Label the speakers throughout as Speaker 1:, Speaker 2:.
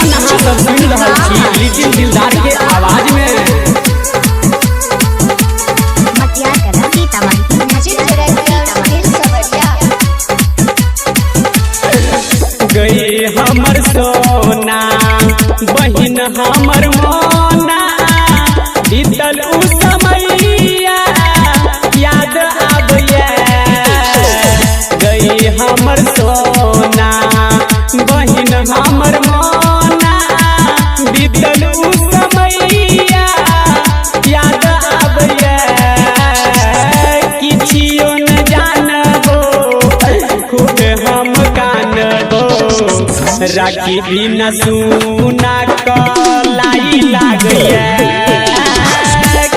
Speaker 1: एखन अहाँ सब सुनि रहल छी लिटिल दिलदार के आवाज में।
Speaker 2: मटियार सीतामढ़ी।
Speaker 3: म्यूजिक डायरेक्टर सुनील सवरिया।
Speaker 1: गई हमर सोना बहिन हमर मोना, बीतल उ समैया याद आबैया। गई हमर सोना बहिन हमर मोना, बीतल उ समैया याद आबैया। किछियो न जानबो खूब हम कानबो, राखी बिना सुना कलाई लागैया।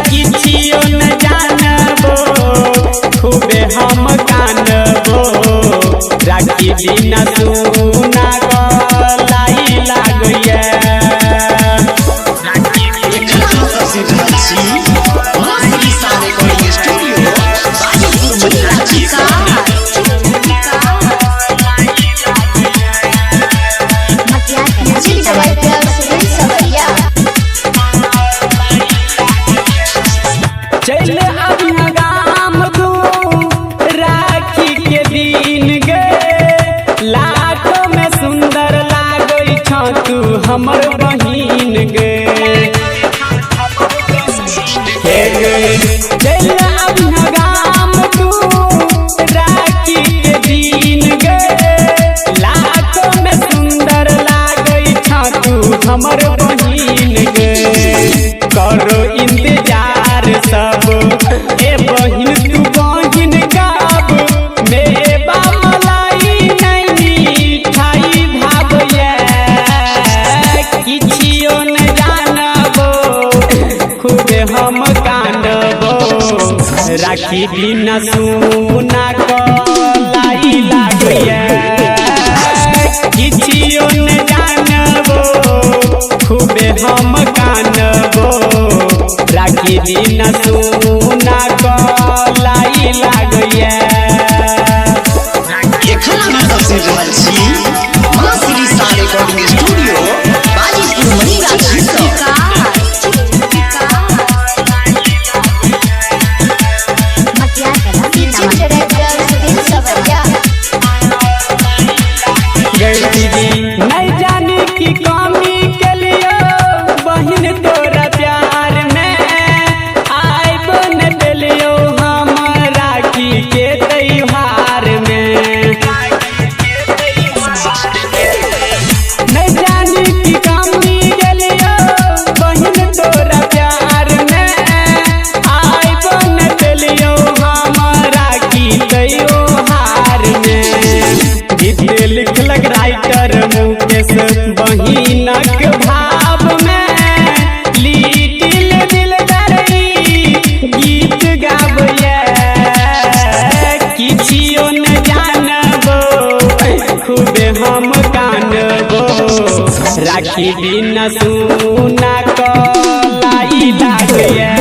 Speaker 1: किछियो न जानबो खूब हम कानबो, राखी बिना सुना कलाई लागैया।
Speaker 4: एखन अहाँ सब सुनि रहल छी माँ श्री शाह रिकॉर्डिंग स्टूडियो बाजीपुर मनीगाछी सँ।
Speaker 2: मटियार
Speaker 3: म्यूजिक डायरेक्टर सुनील सवरिया।
Speaker 1: चल अभी गाम तू राखी के दिन गे, लाखों में सुंदर लागै छ तू हमर बहिन गे। हे गे चल अभी गाम तू राखी के दिन गे, लाखों में सुंदर लागै छ तू हमर बहिन गे। करो इंतजार सब ए बहिन तू बहिन गाब, मेवा मलाई नहीं ठाई भाबैया। किछियो न जानबो खूब हम कानबो, राखी बिना सुना कलाई लागैया। किछियो न जानबो खूब हम कानबो, राखी बिना सुना कलाई लागैया।
Speaker 4: एखन अहाँ सब सुनि रहल छी माँ श्री शाह रिकॉर्डिंग स्टूडियो बाजीपुर मनीगाछी सँ।
Speaker 2: मटियार
Speaker 3: म्यूजिक
Speaker 2: सीतामढ़ी।
Speaker 3: डायरेक्टर सुनील सवरिया।
Speaker 1: गई दीदी नहीं जानी की कमी के लिए बहिन तोरा प्यार में, आइ बन दिलियो हम राखी के त्योहार में। नहीं जानी की कमी के लिए बहिन तोरा प्यार में, आइ बन दिलियो हम राखी त्योहार में। गीत लिखलक राइटर मुकेश बहिनक भाव में, लिटिल दिलदार ई गीत गाबैया। किछियो न जानबो खूब हम कानबो, राखी बिना सुना कलाई लागैया।